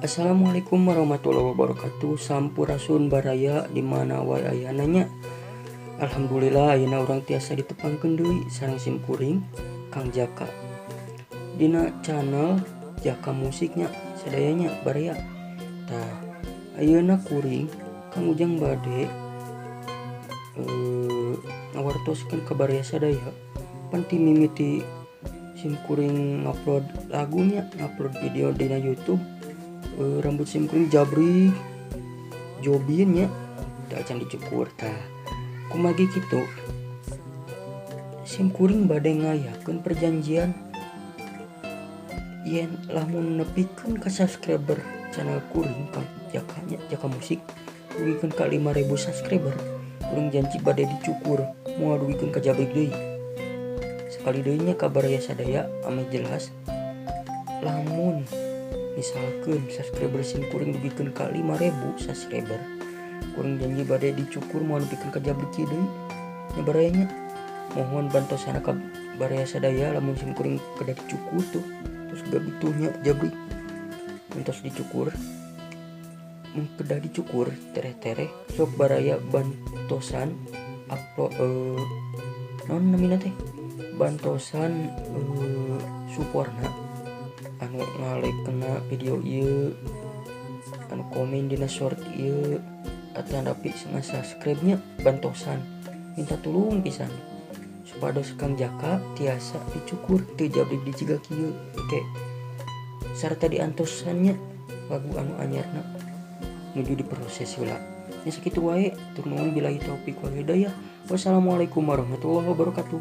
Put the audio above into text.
Assalamualaikum warahmatullahi wabarakatuh. Sampurasun baraya di mana wae ayana nya. Alhamdulillah ayeuna urang tiasa ditepangkeun deui sareng sim kuring Kang Jaka dina channel Jaka Musiknya sadayanya baraya. Tah, ayeuna kuring Kang Ujang bade ngawartoskeun ka baraya sadaya pan ti mimiti sim kuring ngupload lagunya, ngupload video dina YouTube, rambut sim kuring jabrik jobin nya, teu acan dicukur. Tah, kumargi kitu sim kuring bade ngayakeun perjanjian yen lamun nepikeun ka subscriber channel kuring Kang Jaka nya, Jaka Musik, dugikeun ka 5000 subscriber, kuring janji bade dicukur, moal dugikeun ka jabrik deui. Sekali deui nya ka baraya sadaya ame jelas, lamun misalkeun subscriber sim kuring dugikeun ka 5000 subscriber, kuring janji bade dicukur, moal nepikeun ka jabrik kieu deui nya baraya nya. Mohon bantosana ka baraya sadaya lamun sim kuring kedah dicukur tuh terus gabitunya jabrik entos dicukur, mun kedah dicukur tereh-tereh sok baraya bantosan upload, naon namina teh, bantosan supportna anu nge-like kena video ieu, anu komen dina short ieu, atanapi nge-subscribe nya, bantosan minta tulung pisan supados Kang Jaka tiasa dicukur teu jabrik diciga kieu. Oke, sarta diantosannya lagu anu anyarna nuju diproses heula nya. Sakitu wae, tur nuhun, billahi taufik wal hidayah, wassalamualaikum warahmatullahi wabarakatuh.